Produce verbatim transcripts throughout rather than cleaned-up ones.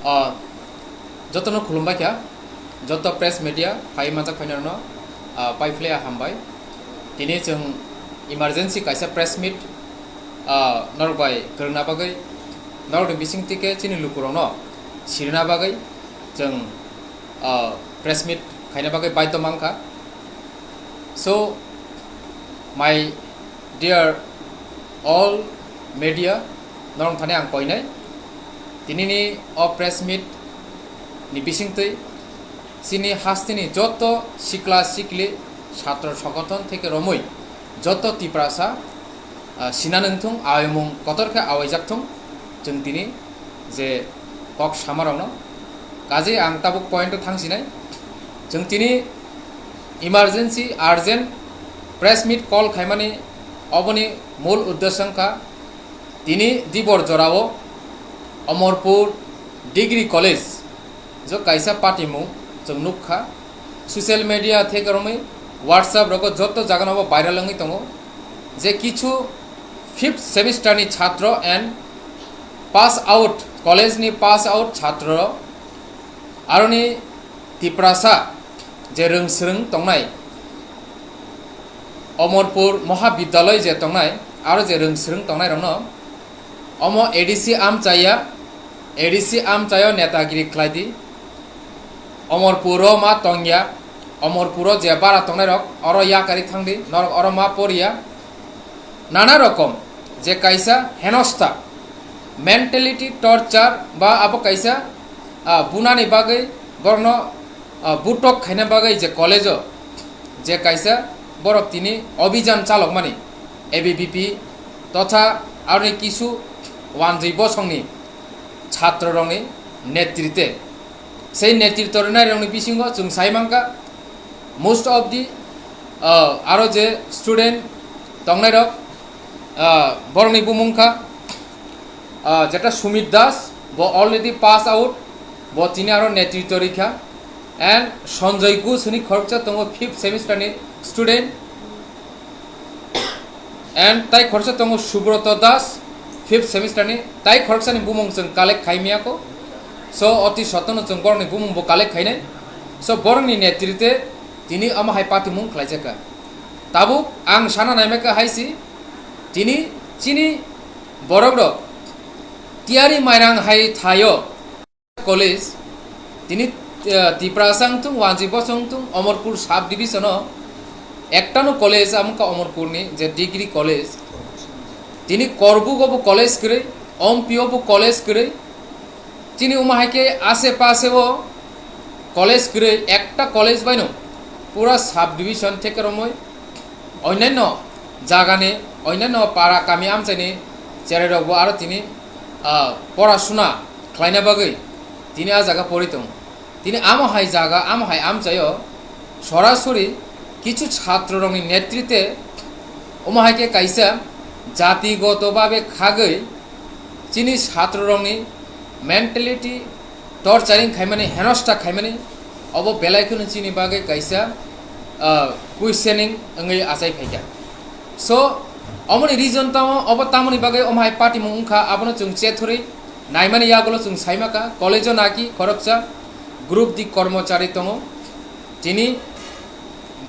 Ah, jotono khulumbai kha, joto press media phai manjak phainarno, ah, pai phlaiya hambai. Tini chwng emergency kaisa press meet, ah, norok bai kwrwngna bagwi, norokni bising tike chini lukurokno sirina bagwi chwng, ah, press meet khaina bagwi baidho mankha. So, my dear all media, norok thani ang koinai. Tinini o press meet ni bisingtwi chini hasteni joto sikla sikli chhatro songothon theke romwi joto Tiprasa, ah, sina nangthung, aimung kotor khe awaijak thung, chwng tini je kok samarokno. Kaje ang tabuk point o thangsinai. Chwng tini emergency, urgent press meet call khaimani oboni mul uddesyo wngkha tini dibor jorao Omorpur Degree College jo kaisa patimung chwng nukha. Social media theke romwi WhatsApp rogo joto jagano bo viral wngwi tongo je kichu fifth semester ni chhatro and pass out, college ni pass out chhatro, aroni Tiprasa je rwngsrwng tongnai, Omorpur Mohabidyalay je tongnai, aro je rwngsrwng tongnai rokno omo A D C amchaya, A D C amchayo netagiri khlai di. Omorpuro ma tongya, Omorpuro je bara tongnai rok oro yakari thang di, norok oro ma poriya. Nana rokom je kaisa henosta, mentality torture ba abo kaisa, ah, bunani bagwi borokno, ah, butok khaina bagwi je college o je kaisa borok tini obijan chalokmani A B V P totha aroni kisu wanjwi bosongni chhatro rokni netrite. Sei netrito rwnairokni bisingo chwng sai mankha, most of the, uh, aro je student tongnairok, uh, borokni bumung kha, uh, jeta Sumit Das, bo already pass out, bo tini aro netrito rikha, and Sanjay Ghosh hwnwi khoroksa tongo, fifth semester ni student, and tai khoroksa tongo Subroto Das, fifth semester ni, tai khoroksani bumung chwng collect khai miyako. So, oti sotono chwng borokni bumung bo collect khainai. So, borokni netrite tini omo hai patimung khlaijakha. Tabuk ang sana naimaka haisi, tini chini borokrok tiyari mairang hai thaio. College, tini, eh, Tiprasa wngthung, Wanjwi Bosong wngthung, Omorpur sub division o ektano college, amo wngkha Omorpurni je degree college. Tini Korbuk obo college kwrwi, Ompi obo college kwrwi. Chini omo hai khe ase pase o college kwrwi, ekta college baino pura sub division theke romwi onyanno jagani, onyanno para kami amchaini cherairokbo aro tini, ah, porasuna khlaina bagwi tini a jaga pori tongo. Tini amo hai jaga, amo hai amchaio sorasori kichu chhatrorokni netrite omo hai khe kaisa jatigoto babe khagwi chini chhatrorokni mentality torturing khaimani, henosta khaimani, obo belai kheno chini bagwi kaisa, ah, questioning wngwi achai phaikha. So, omoni reason tamo, obo tamoni bagwi omo hai patimung wngkha, abono chwng chethorwi naimani yagulo chwng saimakha, college-o naki khoroksa group di kormochari tongo. Tini,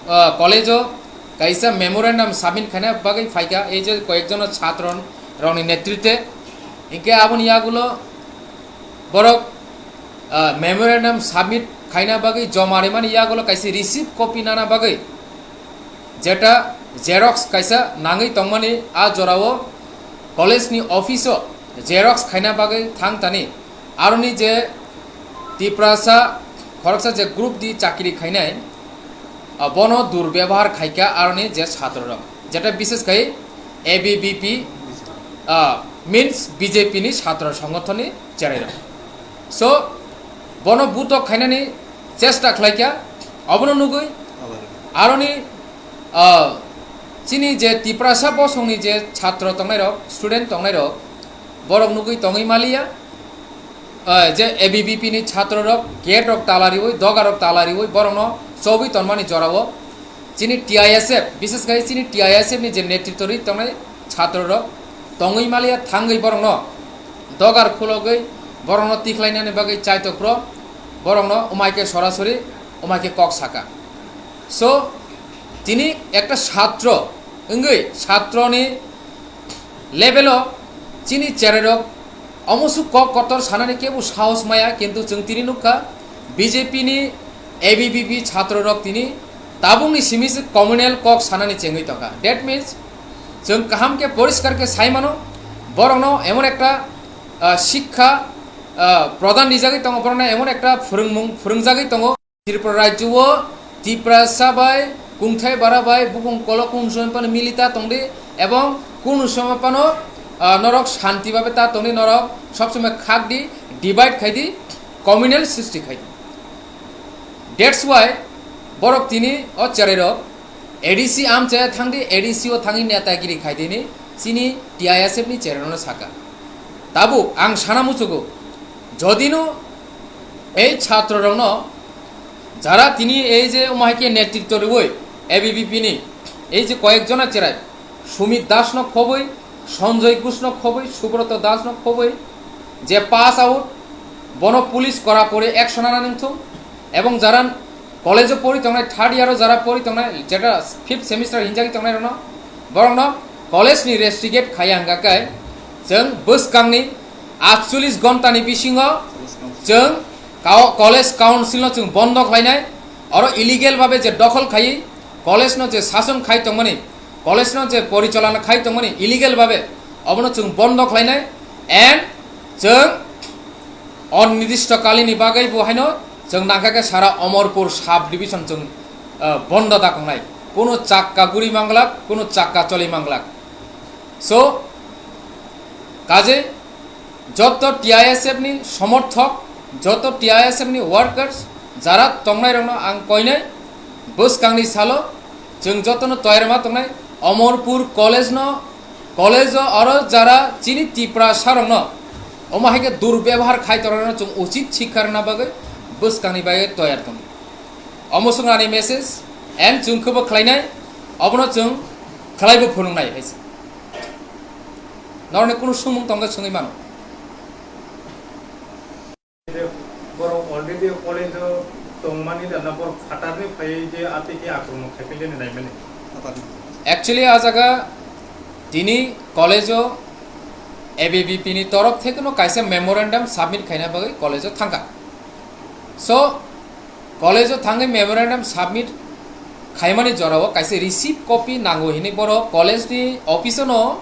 ah, college-o kaisa memorandum submit khaina bagwi phaikha, ei je koyekjono chhatro rokni netrite. Hinkhe aboni yagulo borok, ah, memorandum submit khaina bagwi joma rimani yagulo kaisa receipt copy nana bagwi, jeta xerox kaisa nangwi tongmani, a jorao college ni office o xerox khaina bagwi thang tani. Aroni je Tiprasa khoroksa je group di chakri khainai, ah, bono durbebohar khaikha aroni je chhatro rok, jeta bishes khai A B V P, ah, means B J P ni chhatro songothon ni cherai rok. So, bono butok khainani chesta khlaikha, obono nugwi aroni, ah, chini je Tiprasa bosongni je chhatro tongnai rok, student tongnai rok, borok nugwi tongwi maliya, ah, je A B V P ni chhatro rok gate rok tala riwi, doga rok tala riwi, borokno chobwi tonmani jorao chini T I S F, bishes khai chini T I S F ni je netritwo rwi tongnai chhatro rok tongwi maliya, thangwi borokno dogar khulogwi borokno tikhlainani bagwi chaitokpro, borokno umai khe sorasori umai khe kok saka. So, tini ekta satro wngwi satroni level o chini cherairok omo su kok kotor sanani kebo sahos maya, kintu chwng tini nukha B J P ni A B V P chatrorok tini tabukni simi se communal kok sanani chengwi tongkha. That means, chwng kaham khe poriskar khe sai mano, borokno emon ekta, ah, sikha, ah, prodhan rijagwi tongo, borokno emon ekta phwrwngmung phwrwngjagwi tongo. Tripura rajyo o Tiprasa bai, kungthai bara bai, bukung kolok kung song phano milita tongdi, ebong kunu song phano, ah, norok shanti babe ta tongdi, norok sob somoi khak di, divide khai di, communal srishti khai di. That's why borok tini o cherairok A D C amchaya thangdi, A D C o thangwi netagiri khaidini chini T I S F ni cherairokno saka. Tabuk ang sana muchugo, jodino ei chatrorokno jara tini ei je umahai khe netritto rwui A B V P ni ei je koyek jona cherai, Sumit Das no khobwi, Sanjoy Ghosh no khobwi, Subroto Das no khobwi, je pass out, bono police kora kore action ana nangthung, ebong jara college o pori tongnai, third year o jara pori tongnai, jeta fifth semester hinjagwi tongnai rokno, borokno college ni restigate khaiya hwnga khe, chwng bwskangni atchollish ghonta ni bisingo chwng kao-, college council no chwng bondo khlainai, oro illegal babe je dokhol khaiwi college no je sason khai tongmani, college no je porichalana khai tongmani illegal babe, obono chwng bondo khlainai, and chwng onnirdishto kalini bagwi bo haino chwng nangkha khe sara Omorpur sub division chwng, ah, bondo da kongnai, kuno chakka guri manglak, kuno chakka choli manglak. So, kaje joto T I S F ni somorthok, joto T I S F ni workers, jara tongnai rokno ang koinai, bwskangni salo chwng jotono toyar ma tongnai, Omorpur college no, college o oro jara chini Tiprasa rokno omo hai khe durbebohar khai tongnai rokno chwng uchit sikha rwna bagwi bwskangni bagwi toyar tong. Omo swng ani message, and chwng khe bo khlainai, obono chwng khlai bo phunuknai hai se. Norokni kunu swngmung tongkhe swngwi mano. Borok already college o tongmani dana borok phatarni phaiwi je atwi khe akromon khaiphaileni naimani. Actually, a jaga tini college o A B V P ni torop thekeno kaisa memorandum submit khaina bagwi college o thangkha. So, college o thangwi memorandum submit khaimani jorao kaisa receipt copy nango hinwi borok college ni office o no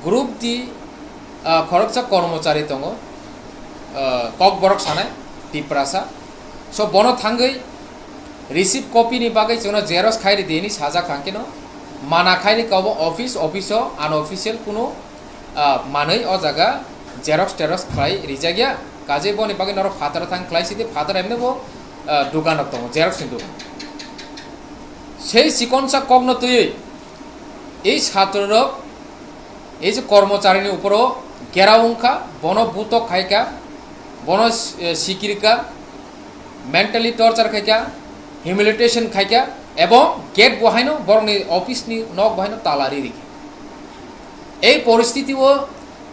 group di, ah, khoroksa kormochari tongo, ah, kokborok sanai Tiprasa. So, bono thangwi receipt copy ni bagwi chwngno xerox khai ridi hinwi sajak, hwnkhe no mana khai rikha obo office, office o unofficial kunu, ah, manwi o jaga xerox terox khlai rijak ya. Kaje boni bagwi norok phataro thang khlai sidi, phataro emne bo, ah, dukan rok tongo, xerox ni dukan. Sei chikonsa kokno twiwi ei satro rok ei je kormochari ni uporo gerao wngkha, bono butok khaikha, bono, eh, sikirkha, mentally torture khaikha, humiliation khaikha, ebong gate bo haino borokni office ni nok bo haino tala ri rikha. Ei poristiti o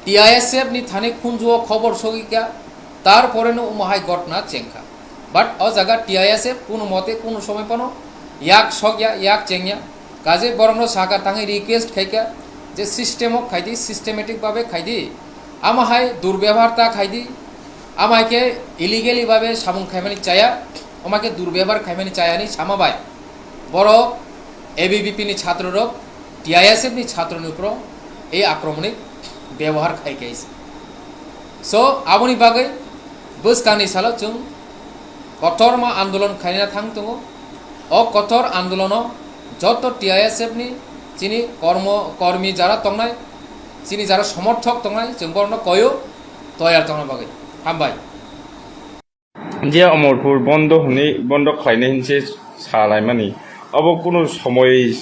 T I S F ni thani khunju o khobor sogikha, tar pore no omo hai ghotna chengkha. But o jaga T I S F kunu mote kunu somoi phano yak sokya, yak chengya. Kaje borokno saka thangwi request khaikha je system o khaidi, systematic babe khaidi. Ama hai durbebohar ta khaidi, ama hai khe illegally babe samung khaimani chaya, ama khe durbebohar khaimani chaya ni sama bai. Borok A B V P ni chhatro rok, T I S F ni chhatro ni upro ei akromoni bebohar khai khe. So, aboni bagwi bwskangni salo chwng kotorma andolon khaina thang tongo. O kotor andolono joto T I S F ni chini kormo, kormi jara tongnai, chini jara somorthok tongnai, chwng borokno koyo toyar tongna bagwi. Hambai. Je Omorpur bondo hwnwi, bondo khlainai hinse salaimani. Obo kunu somoi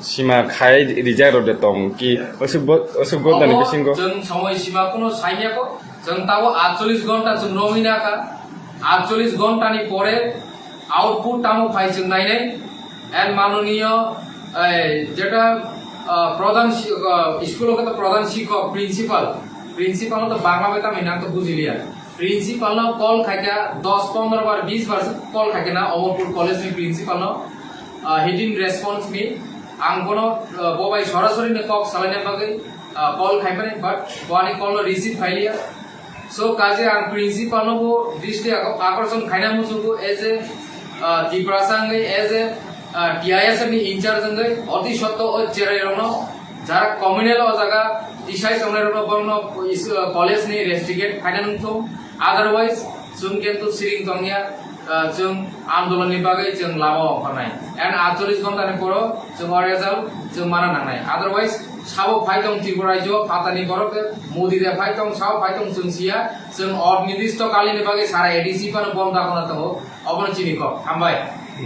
sima khai rijak rok de tong ki? Aswk bo-, aswk bo dani Obo bisingo? Chwng somoi sima kunu saimya ko. Chwng tabo atchollish ghonta chwng romwi nakha. Atchollish ghonta ni pore output tamo phai chwng nainai. And manoniyo, eh, jeta, ah, pradhan shi-, ah, school o khe to pradhan shikhok, principal. Principal o to Bangla bai tamo hinang to bujiliya. Principal no call khaikha dos pondro bar bis bar se call khaikha na Omorpur College ni principal no, ah, he didn't response me. Ang bono, ah, bo bai sorasori ni kok salaina bagwi, ah, call khaimani, but bo ani call no receive khailiya. So kaje ang principal no bo dristi ak-, akorson khaina muchungo as a, ah, Tiprasa wngwi as a, ah, T I S F ni in charge wngwi oti sotto o cherai rokno jara communal o jaga tisai tongnai rokno borokno is-, ah, college ni restigate khaina nungthung. Otherwise, chwng kintu siring tongya, ah, chwng andolon ni bagwi chwng lama o ongkharnai. And aatcholish ghonta ni poro chwng o result chwng mana nangnai. Otherwise, sabo phai tong Tripura rajyo, phatani borok Modi de phai tong, sao phai tong chwng siya, chwng onirdisto kali ni bagwi sara A D C phano bom dakona tongo. Obono chini kok. Hambai.